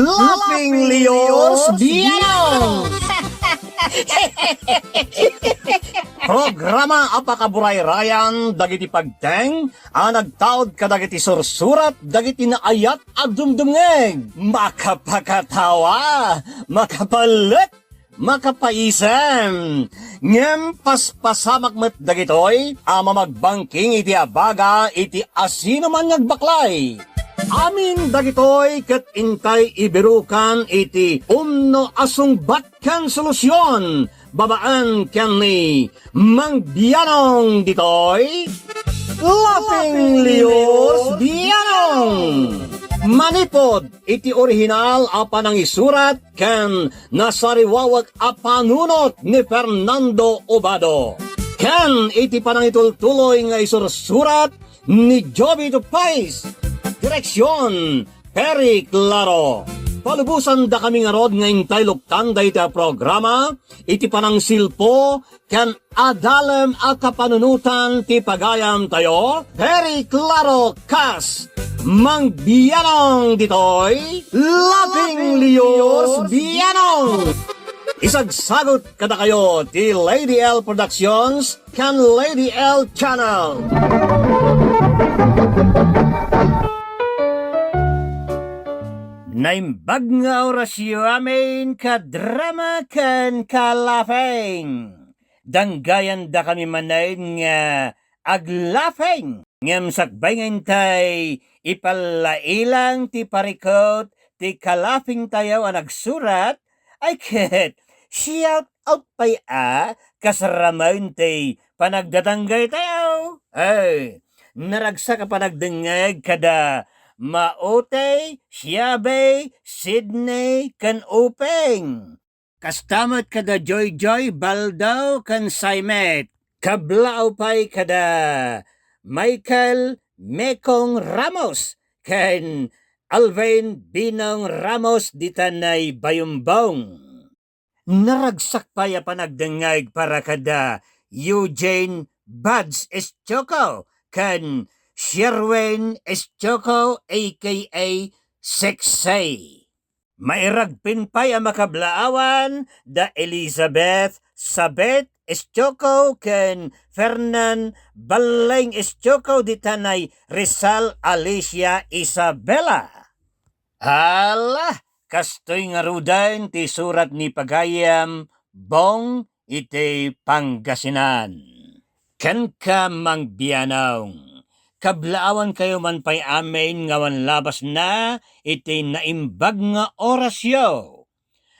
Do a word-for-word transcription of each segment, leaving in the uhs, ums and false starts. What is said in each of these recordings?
Laughing Leos Bianong! Programa a pakaburayrayan dagiti pagteng a nagtaud kadagiti sursurat dagiti naayat a dumdumngeg. Makapakatawa, makapalek, makapaisem. Ngem paspasamak met dagitoy a mamagbangking iti abaga iti asinoman nga agbaklay. Amin dagitoy ket intay ibirukan iti umno a sungbat ken solusion babaen ken ni Mang Bianong ditoy, Laughing Leos Bianong. Manipod iti orihinal a panangisurat ken nasariwawek a panunot ni Fernando Obado, ken iti panangitultuloy nga isursurat ni Joby Tupais. Direksion, Perry Claro. Palubosandakami ngarud nga intay luktan dayta a programa iti panangsilpo ken adalem a kapanunotan ti pagayamtayo, Perry Claro kas Mang Bianong ditoy, Laughing Leos Bianong. Isagsagut kadakayo ti Lady L Productions ken Lady L Channel. Naimbag nga orasyo amin, kadrama ken kalafeng. Danggayandakami manen nga aglafeng. Ngem sakbay nga intay ipallailang ti parikut ti kalafengtayo a nagsurat, ay ket shout out pay a kas ramen ti panagdadanggaytayo. Ay, naragsak a panagdengngeg kada Maote, Siabay, Sydney, ken Upeng. Kasta met kada Joyjoy, Baldo, ken Saimet. Kablaaw pay kada Michael Mekong Ramos ken Alvin Binong Ramos dita nay Bayumbong. Naragsak pay a panagdengngeg para kada Eugene Buds Estoco ken Sherwin Estoco, A K A Sexy. Mairagpin pay a makablaawan da Elizabeth Sabet Estoco ken Fernan Balleng Estoco dita nay Rizal, Alicia Isabela. Ala, kastoy ngaruden ti surat ni pagayam Bong iti Pangasinan. Kenka, Mang Bianong, kablaawankayo man pay amin nga awan labasna iti naimbag nga orasyo.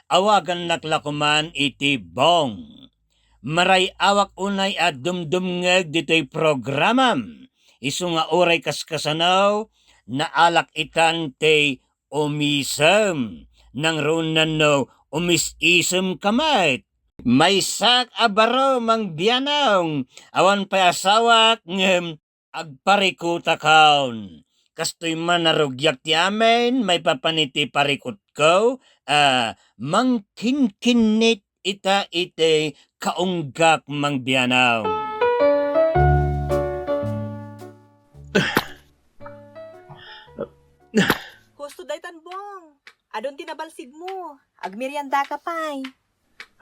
Awagannak la koman iti Bong. Maray-awak unay a dumdumngeg ditoy programam, isu nga uray kaskasano, naalak itan ti umisem, nangruna no umis-isem ka met. Maysak a baro, Mang Bianong, awan pay asawak ngem agparikutakon. Kastoy man a rugiak ti amin maipapan iti parikutko a mangkinkinnit ita iti kaunggak, Mang Bianong. Husto daytan, Bong. Adun ti nabalsigmo. Agmeriendaka pay.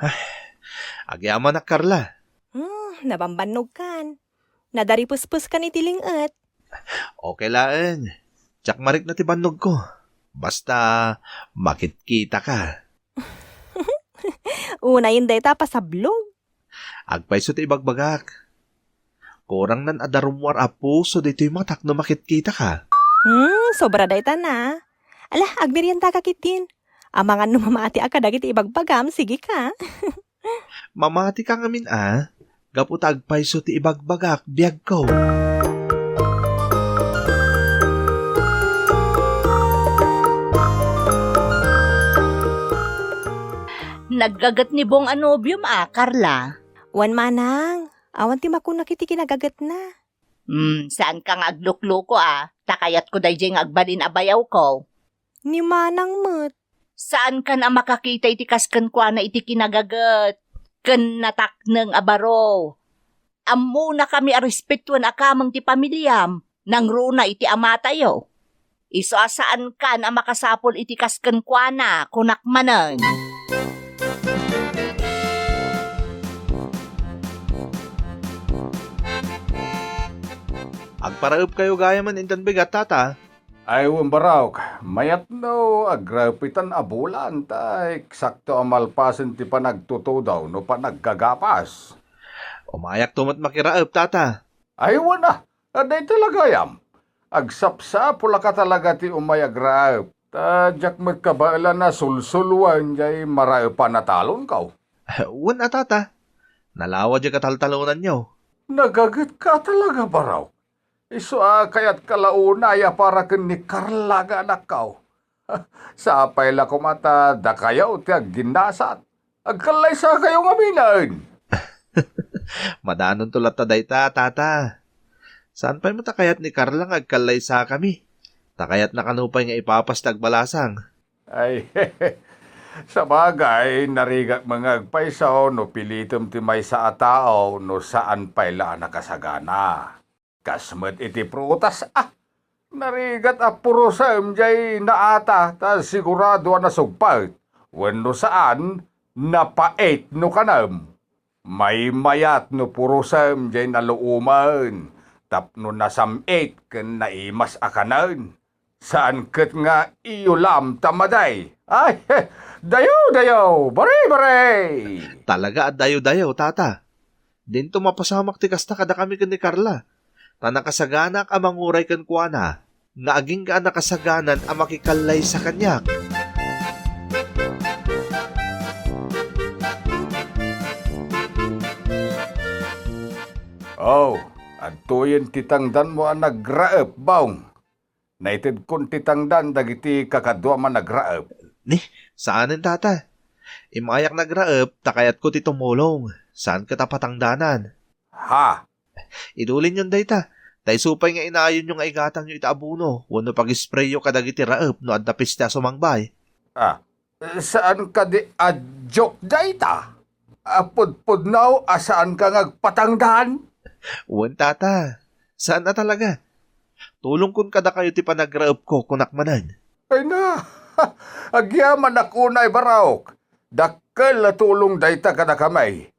Ay, agyamanak, Carla. Hmm, nabambannogkan. Nadaripusposkan iti ling-et. Okay laeng. Diak marikna ti bannogko. Basta, makitkitaka. Unayen dayta a pasablog. Agpayso ti ibagbagak. Kurangnan a darummuar a puso ditoy matak no makitkitaka. Hmm, sobra dayta na. Ala, agmeriendaka ketdin. Amangan no mamatiak kadagiti ibagbagam, sige ka. Mamatika ngamin a, gapu ta agpayso ti ibagbagak biagko. Naggaget ni Bong a nobiom a, Carla? Wen manang, awan ti makunak iti kinagagetna. Hmm, saanka nga aglukloko a, ta kayatko daydiay nga agbalin a bayawko. Ni manang met. Saankan a makakita iti kas kenkuana iti kinagaget ken natakneng a baro. Ammonakami a respetuen a kameng ti pamiliam, nangruna iti amatayo. Isu a saankan a makasapul iti kas kenkuana, kunak manen. Agparaepkayo gayamen inton bigat, Tata. Ay, wen, Barok, mayat no agraepitan a bulan, ta eksakto a malpasen ti panagtutudaw no panaggagapas. Umayakto met makiraep, Tata. Ay, wen a, adda iti lagayam. Agsapsapulaka talaga ti umay agraep. Ta diak met kabaelan a sulsuluen jay maraepan a talonko. Wen a, Tata. Nalawa jay kataltalonanyo. Nagagetka talaga, Barok. Isu a kayatka la unay a para ken ni Carla nga anakko. Sapay la koma ta dakayo ti agginnasat. Agkallaysakayo ngaminen. Madanonto latta dayta, Tata. Saan pay met a kayat ni Carla nga agkallaysakami? Ta kayatna kano pay nga ipapas ti agbalasang. Ay, sabagay, narigak met nga agpayso no pilitem ti maysa a tao no saan pay la a nakasagana. Kas met iti prutas, ah, narigat a purosem jay naata ta sigurado a nasugpet. Wenno saan, napait no kanem. Maymayat no purosem jay naluomen tapno nasam-it ken naimas a kanen. Saan ket nga iyulam ta madi. Ay, dayo, dayo, bare, bare! Talaga a dayo-dayo, Tata. Dinto mapasamak ti kasta kadakami ken ni Carla, ta nakasaganak a manguray kenkuana nga agingga a nakasaganan a makikallaysa kaniak. Oh, adtoyen ti tangdanmo a nagraep, Bong. Naitedkon ti tangdan dagiti kakaduam a nagraep. Ni, saanen, Tata. Immayak nagraep, ta kayatko ti tumulong. Saan ket a patangdanan. Ha? Idulinyon dayta. Ta isu pay nga inayonyo nga igatangyo iti abono wenno pag-sprayyo kadagiti raep no adda peste a sumangbay. Ah, saan kadi a joke dayta? A pudpudno a saanka nga agpatangdan? Wen, Tata. Saan a talaga. Tulongkon kadakayo ti panagraepko, kunak manen. Ay na, agyamanak unay, Barok. Dakkel a tulong dayta kadakami.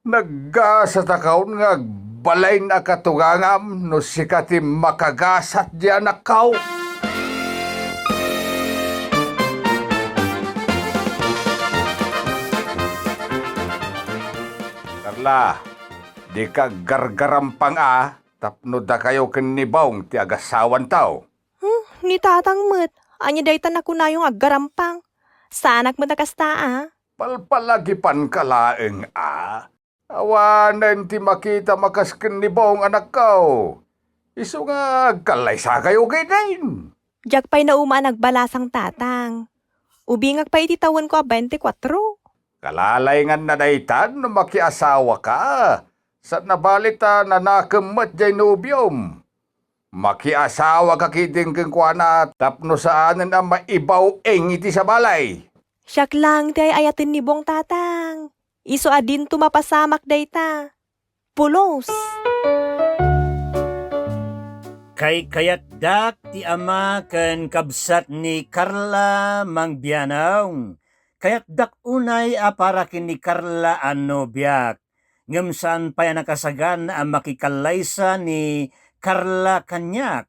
Naggasataka nga agbalin a katugangam no sika ti makagasat di anakko. Carla, dika aggargarampang a tapno dakayo ken ni Bong ti agasawanto. Hmm, ni Tatang met, ania dayta nakunayo nga aggarampang? Saanak met a kasta a. Palpalagipanka laeng a. Awanen ti makitam a kas ken ni Bong anakko. Isu nga agkallaysakayo ketdin. Diak pay naumaan agbalasang, Tatang. Ubingak pay iti tawenko a baintikwatro. Kalalainganna daytan no makiasawaka. Saan a bali ta nanakem met jay nobiom. Makiasawaka ketdin kenkuana tapno saanen a maibaw-ing iti sabali. Siak laeng ti ay-ayaten ni Bong, Tatang. Isu a dinto mapasamak dayta. Pulos! Kaykayatdak ti ama ken kabsat ni Carla, Mang Bianong. Kayatdak unay a para ken ni Carla a nobiak. Ngem saan pay a nakasagan a makikallaysa ni Carla kaniak.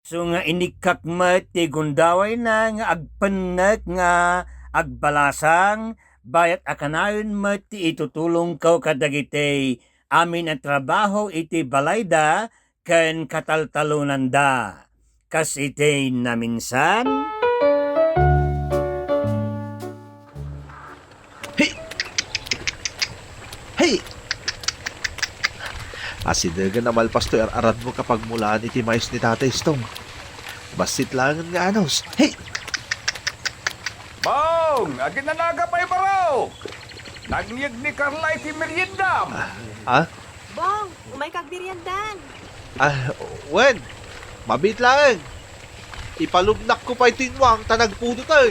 Isu nga inikkak met ti gundawayna nga agpennek nga agbalasang, bayat a kanayon met ti itutulongko kadagiti amin a trabaho iti balayda ken kataltalonanda. Kas iti naminsan, Hey! Hey! Asidegen a malpas toy ar-aradmo kapagmulaan iti mais ni Tatay Stong. Bassit laengen nga anus. Hey! Bong! Aginanaga pay, Barok! Nagnieg ni Carla iti meriendam! Ah? Bong, umayka agmeriendan. Ah, wen, mabiit laeng. Ipalubnakko pay ti inwang ta nagpudoten.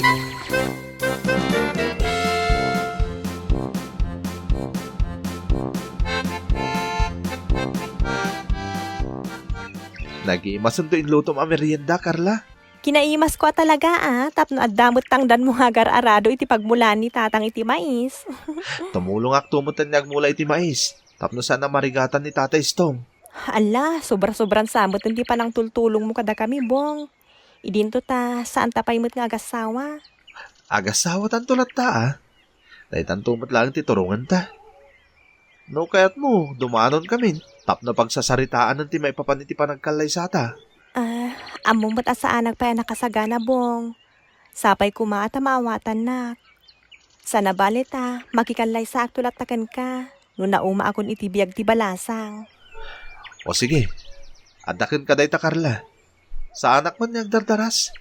Nagimasento inlutom a merienda, Carla. Kinaimasko a talaga, a, tapno adda met tangdanmo nga agar-arado iti pagmulaan ni Tatang iti mais. Tumulongakto metten nga agmula iti mais, tapno saan a marigatan ni Tatay Stong. Ala, sobra-sobran sa metten ti panangtultulongmo kadakami, Bong. Idinto ta, saanta pay met nga agassawa. Agassawatanto latta, a. Daytanto met laeng ti turonganta. No kayatmo, dumanonkamin tapno pagsasaritaanna ti maipapan iti panagkallaysata. A, ammom met a saanak pay a nakasagana, Bong. Sapay koma a ta maawatannak. Saan a bale ta, makikallaysaakto latta kenka, no naumaakon iti biag ti balasang. O sige, adda kenka dayta, Carla. Saanak met nga agdardaras.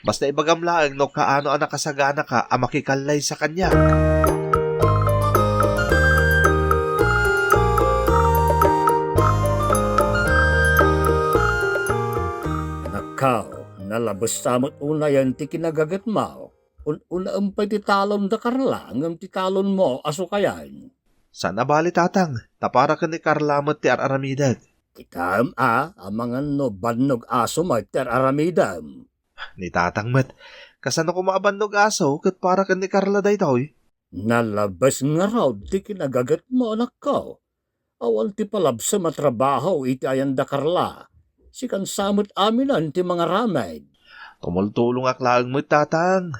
Basta ibagam laeng no kaano a nakasaganaka a makikallaysa kaniak. Anakko, nalabes sa met unayen ti kinagagetmo. Un-unaem pay ti talon da Carla, ngem ti talonmo a sukayen. Saan a bale, Tatang, ta para ken ni Carla met ti ar-aramidek. Kitaem a, amangan no bannog aso met ti ar-aramidem. Ni Tatang met, kasano koma a bannog aso ket para ken ni Carla daytoy? Nalabes ngarud ti kinagagetmo, anakko. Awan ti palabsem a trabaho iti ayan da Carla. Sikan sa met aminen ti mangaramed. Tumultulongak laeng met, Tatang.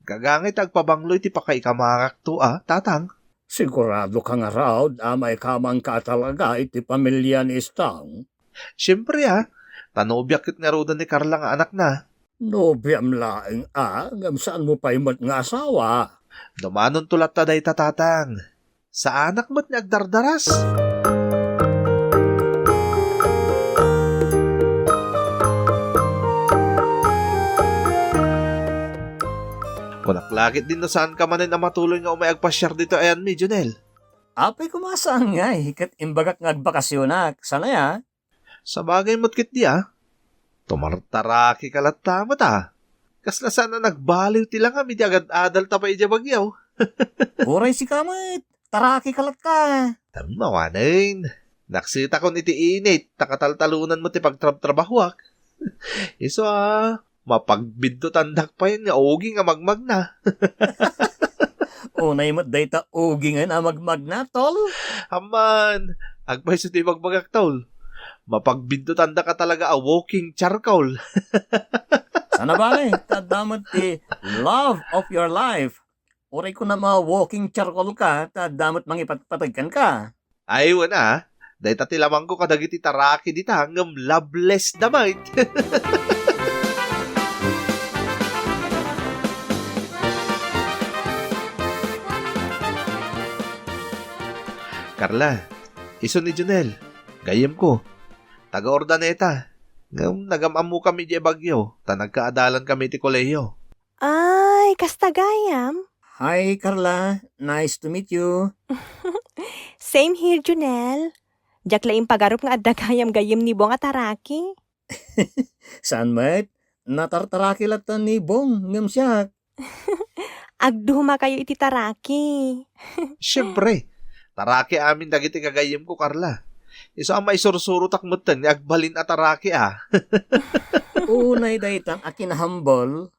Gagangay ti agpabanglo iti pakaikamangakto, a, Tatang. Siguradoka ngarud a maikamangka a talaga iti pamilya ni Stong? Siempre, a. Ta nobiak ket ngaruden ni Carla nga anakna. Nobiam laeng, a, ngem saanmo pay met nga asawa. Dumanonto latta dayta, Tatang. Saanak met nga agdardaras. Kunak la ketdin no saanka manen a matuloy nga umay agpasiar ditoy ayanmi, Junel. Apay koma saan ngay, ket imbagak nga agbakasionak, saan aya? Sabagay met ketdi, a. Tumartaraki ka latta met, a. Kasla saan a nagbaliw ti langam idi agad-adal ta pay idiay Baguio. Uray sika met, taraki ka latta. Tammawanen. Naksitakon iti init, ta kataltalunan met ti pagtrabtrabahuak. Isu a, mapagbiddut andak pay nga ugi nga magmagna. Unay met dayta ugi nga a magmagna, tol? Amman, agpayso ti ibagbagak, tol. Mapagbiddut andaka talaga a walking charcoal. Saan a bale, ta adda met ti love of your life. Uray kunam a walking charcoal ka, ta adda met mangipatpateg kenka. Ay, wen a. Dayta ti lamangko kadagiti taraki dita, ngem loveless da met. Carla, isu ni Junel, gayyemko. Taga Urdaneta. Ngem nagam-ammokami idiay Baguio, ta nagkaadalankami iti kolehiyo. Ay, kasta gayam? Hi, Carla. Nice to meet you. Same here, Junel. Diak la impagarup nga adda gayam gayyem ni Bong a taraki. Saan met? Natartaraki latta ni Bong, ngem siak. Agdumakayo iti taraki. Siempre, taraki amin dagiti gagayyemko, Carla. Isu a maisursurotak metten nga agbalin a taraki a. Unay daytan a kinahambal.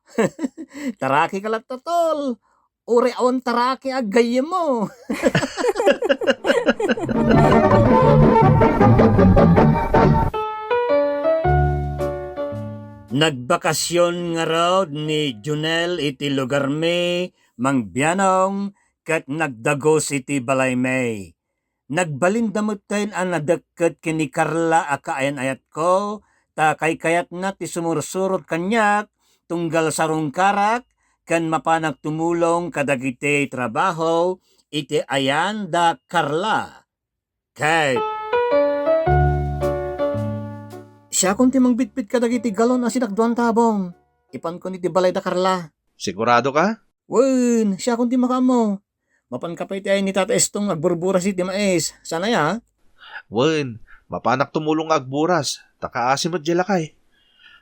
Taraki ka latta, tol. Uray awan taraki a gayyemmo. Nagbakasyon ngarud ni Junel iti lugarmi, Mang Bianong, ket nagdagus iti balaymi. Nagbalinda metten a nadekket ken ni Carla a kaayan-ayatko, ta kaykayatna ti sumursurot kaniak, tunggal sarungkarak, ken mapanak tumulong kadagiti trabaho iti ayan da Carla. Ket siakon ti mangbitbit kadagiti galon a sinakduan, Bong. Ipankon iti balay da Carla. Sigurado ka? Wen, siakon ti makaammo. Mapanka pay ti ayan ni Tata Estong agburburas iti mais. Saan aya? Wen, mapanak tumulong nga agburas, ta kaasi met diay lakay.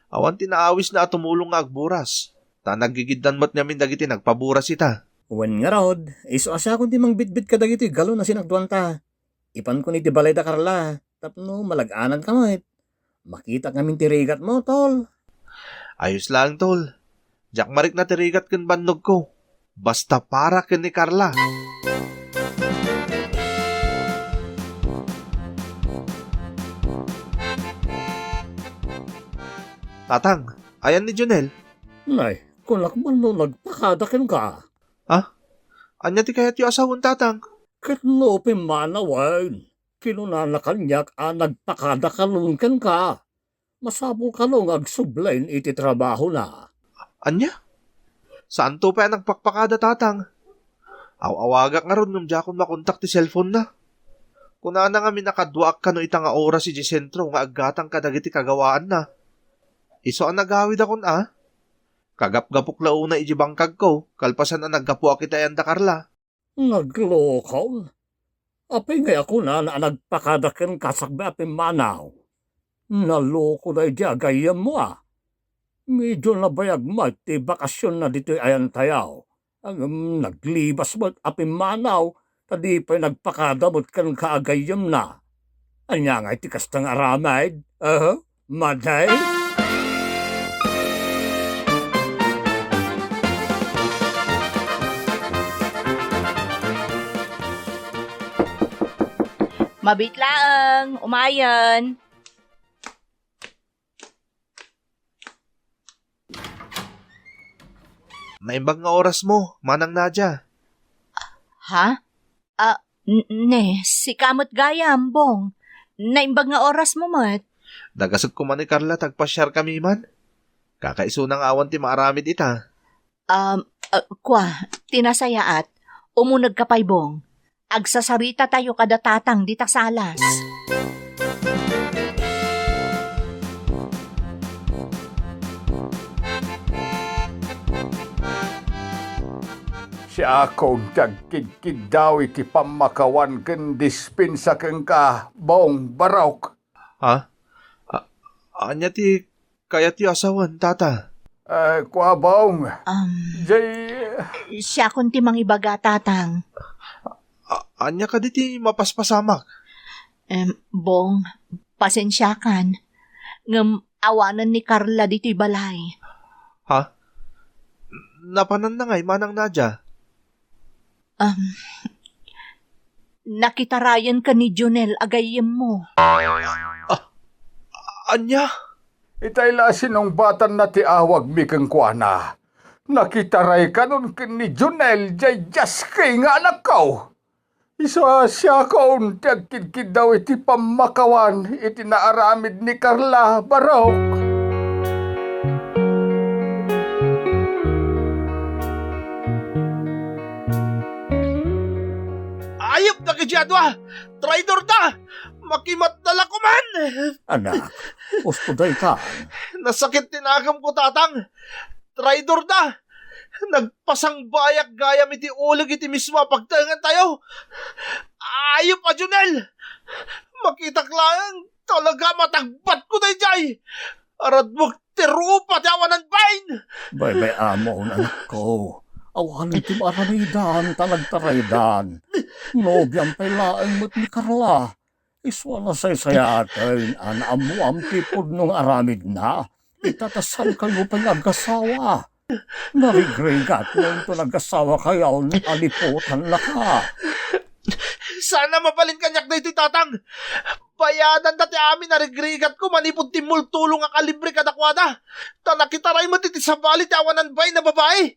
Awan ti naawisna a tumulong nga agburas, ta naggigiddan met ngamin dagiti nagpaburas ita. Wen ngarud, isu a siakon ti mangbitbit kadagiti galon a sinakduanta. Ipankon iti balay da Carla, tapno malag-ananka met. Makitak ngamin ti rigatmo, tol. Ayos laeng, tol. Diak marikna ti rigat ken bannogko. Basta para ken ni Carla. Tatang, ayan ni Jonel? Nay, kunak man no nagpakada kenka. Ha? Ania ti kayatyo a sawen, Tatang? Ket no pimmanawen, kinunana kaniak a nagpakada kalon kenka. Masapul kano nga agsublen iti trabahona. Ania? Saanto pay a nagpakpakada, Tatang? Aw-awagak ngarud ngem diakon makontak ti cellphone-na. Kunana nga minakaduaak kano ita nga oras idiay sentro nga aggatang kadagiti kagawaanna. Isu a nagawidakon a. Kagapgapok la unay idiay bangkagko, kalpasan a naggapuak iti ayan da Carla. Naglokon? Apay ngay a kunana a nagpakada kenka sakbay a pimmanaw? Naloko daydi a gayyemmo a. Medio nabayag met ti bakasionna ditoy ayantayo. Ngem naglibas met a pimmanaw ta di pay nagpakada met kenka a gayyemna. Ania ngay ti kasta nga aramid? Aha? Madi? Mabiit laeng, umayen. Naimbag nga orasmo, Manang Nadia. Ha? Ah, n-, ne, sika met gayam, Bong. Naimbag nga orasmo met. Nagasek koma ni Carla ta agpasiarkami man. Kakaisuna nga awan ti maaramid ita. Um, ah, kua, ti nasayaat, umunegka pay, Bong. Agsasarita tayo kada tatang dita salas. Siakon ti agkidkiddaw iti pammakawan ken dispensa kenka, Bong Barok. Ha? A-, ania ti kayatyo a sawen, Tata? Eh, kua, Bong. Um, Jay, siakon ti mangibaga, Tatang. A-, ania kadi ti mapaspasamak? Em, Bong, pasensiakan. Ngem awanen ni Carla ditoy balay. Ha? Napananna ngay, Manang Nadia? Um, nakitarayenka ni Jonel a gayyemmo. Ah, ania? Itay la a sinungbatanna ti awagmi kenkuana. Nakitaray kanon ken ni Jonel jay Jasky nga anakko. Isu a siakon ti agkidkiddaw iti pammakawan iti naaramid ni Carla Barok. Ayup dagiti a dua! Traidor da! Makimatda la koman! Anak, usto dayta. Nasakit ti nakemko, Tatang. Traidor da! Nagpasangbayak gayam iti uleg iti mismo a pagtaengantayo. Ayup a Jonel! Makitak laeng, talaga matagbatko daydiay! Aradwek ti rupa ti awanan bain! Baybay-amon, anakko. Awanen ti maaramidan ta nagtaraydan. Nobiam pay laeng met ni Carla. Isu a nasaysayaaten a naammoam ti pudno nga aramidna. Ita ta saankayo pay nga agasawa. Narigrigat no inton agasawakayon a liputannaka. Saan a mabalin kaniak daytoy, Tatang. Bayadanda ti amin a rigrigatko manipud ti multulong a kalibre kadakuada. Ta nakitaray met iti sabali ti awanan bain a babai.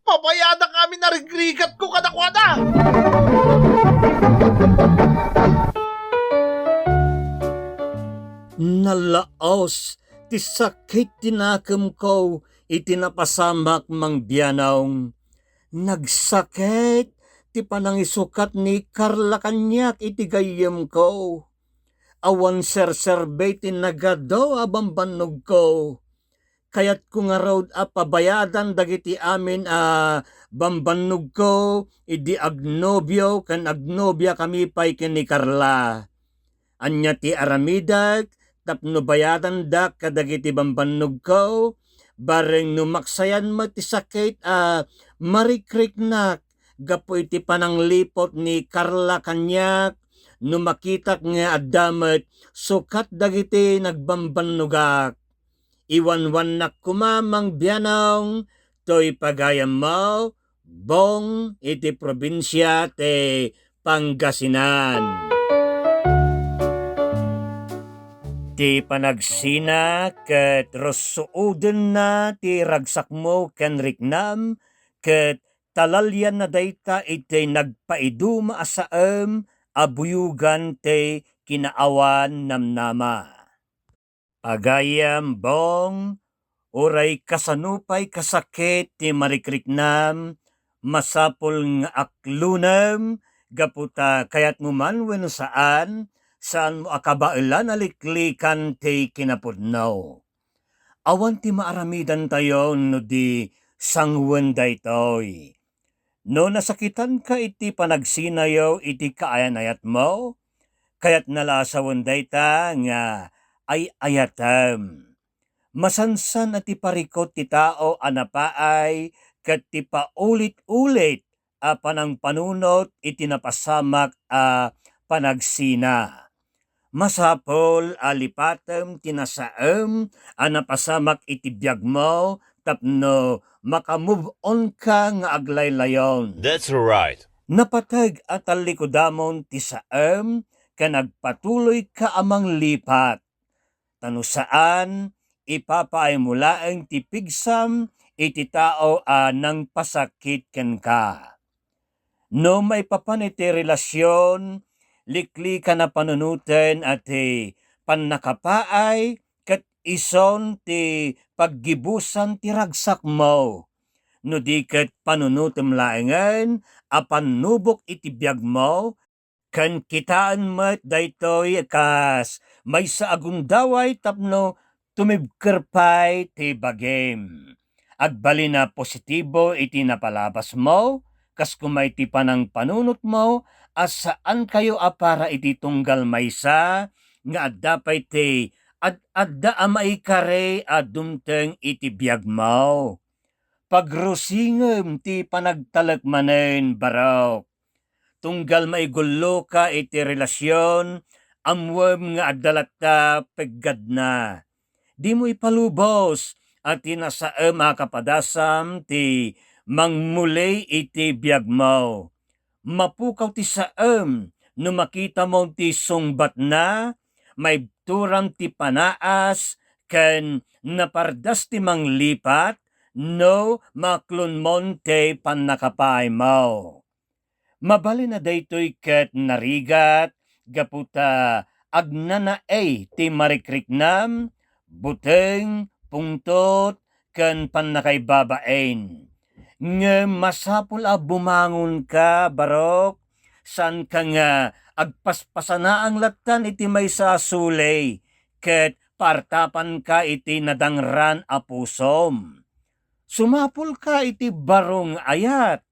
Pabayadak amin a rigrigatko kadakuada. Nalaos ti sakit ti nakemko iti napasamak, Mang Bianong. Nagsakit ti panangisukat ni Carla kaniak iti gayyemko. Awan serserbay ti nagadu a bambannogko. Kayatko ngarud a pabayadan dagiti amin a bambannogko idi agnobio ken agnobiakami pay ken ni Carla. Ania ti aramidek tapno bayadandak kadagiti bambannogko? Bareng no maksayan met ti sakit a marikriknak gapu iti panangliput ni Carla kaniak, no makitak nga adda met sukat dagiti nagbambannogak. iwanwannak koma, Mang Bianong, toy pagayammo, Bong, iti probinsia ti Pangasinan. Ti panagsina ket russuodenna ti ragsakmo ken riknam, ket talalianna dayta iti nagpaiduma a saem a buyogan ti kinaawan namnama. Pagayam, Bong, uray kasano pay kasakit ti marikriknam, masapul nga aklonem gapu ta kayatmo man wenno saan, saanmo a kabaelan a liklikan ti kinapudno. Awan ti maaramidantayo no di sanguen daytoy. No nasakitanka iti panagsinayo iti kaayan-ayatmo, kayatna la a sawen dayta nga ay-ayatem. Masansan a ti parikut ti tao a napaay ket ti paulit-ulit a panangpanunot iti napasamak a panagsina. Masapul a lipatem ti nasaem a napasamak iti biagmo tapno maka-move on ka nga aglaylayon. That's right. Napateg a tallikudamon ti saem ken agpatuloy ka a manglipat. Ta no saan, ipapaaymo laeng ti pigsam iti tao a nangpasakit kenka. No maipapan iti relasion, liklikan a panunoten a ti pannakapaay ket ison ti paggibusan ti ragsakmo. No di ket panunotem laengen a pannubok iti biagmo, ken kitaen met daytoy kas maysa a gundaway tapno tumibker pay ti bagim. Agbalin a positibo iti napalabasmo, kas koma iti panangpanunotmo a saankayo a para iti tunggal maysa nga adda pay ti ad-adda a maikari a dumteng iti biagmo. Pagrusingem ti panagtalek manen, barok. Tunggal maigulloka iti relasion, ammoem nga adda latta peggadna. Dimo ipalubos a ti nasaem a kapadasam ti mangmuli iti biagmo. Mapukaw ti saem no makitamon ti sungbatna, maibturam ti panaas, ken napardas ti manglipat no maklonmon ti pannakapaaymo. Mabalin a daytoy ket narigat gapu ta agnanaey ti marikriknam, buteng, pungtot, ken pannakaibabain. Ngem masapul a bumangonka, barok, saanka nga agpaspasanaang lattan iti maysa a suley ket paartapanka iti nadangran a pusom. Sumapulka iti baro nga ayat.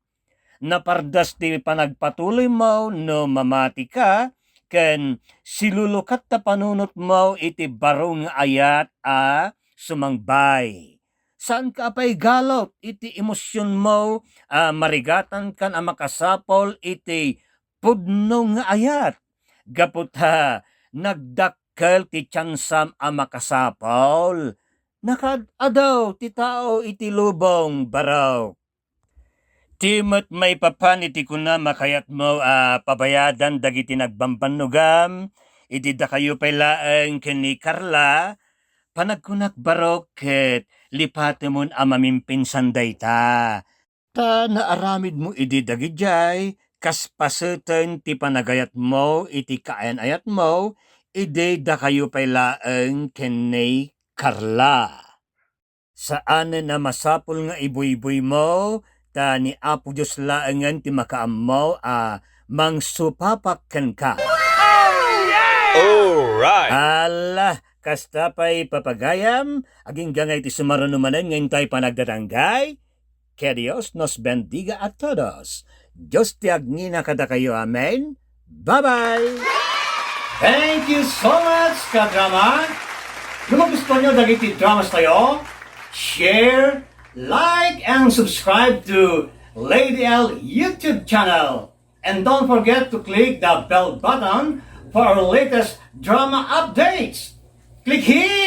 Napardas ti panagpatuloymo no mamatika, ken silulukat ta panunotmo iti baro nga ayat a sumangbay. Saanka a paigalut iti emosionmo a marigatankan a makasapul iti pudno nga ayat, gapu ta nagdakkel ti tiansam a makasapul. Nakaad-adaw ti tao iti lubong, barok. Ti met maipapan iti kunam a kayatmo a pabayadan dagiti nagbambannogam, idi dakayo pay laeng ken ni Carla, panagkunak, barok, ket lipatemon a mamimpinsan dayta. Ta naaramidmo idi dagidiay, kas paseten ti panagayatmo iti kaayan-ayatmo, idi dakayo pay laeng ken ni Carla. Saanen a masapul nga ibuybuymo, ta ni Apo Dios laengen ti makaammo a mangsupapak kenka. Alright! Ala, kasta pay papagayam, agingga nga iti sumaruno manen nga intay panagdadanggay. Que Dios nos bendiga a todos. Dios ti agngina kadakayo. Amen. Bye-bye! Thank you so much, kadrama! No magustuhan nyo dagiti dramas tayo, share, like, and subscribe to Lady L YouTube channel. And don't forget to click the bell button for our latest drama updates. Click here!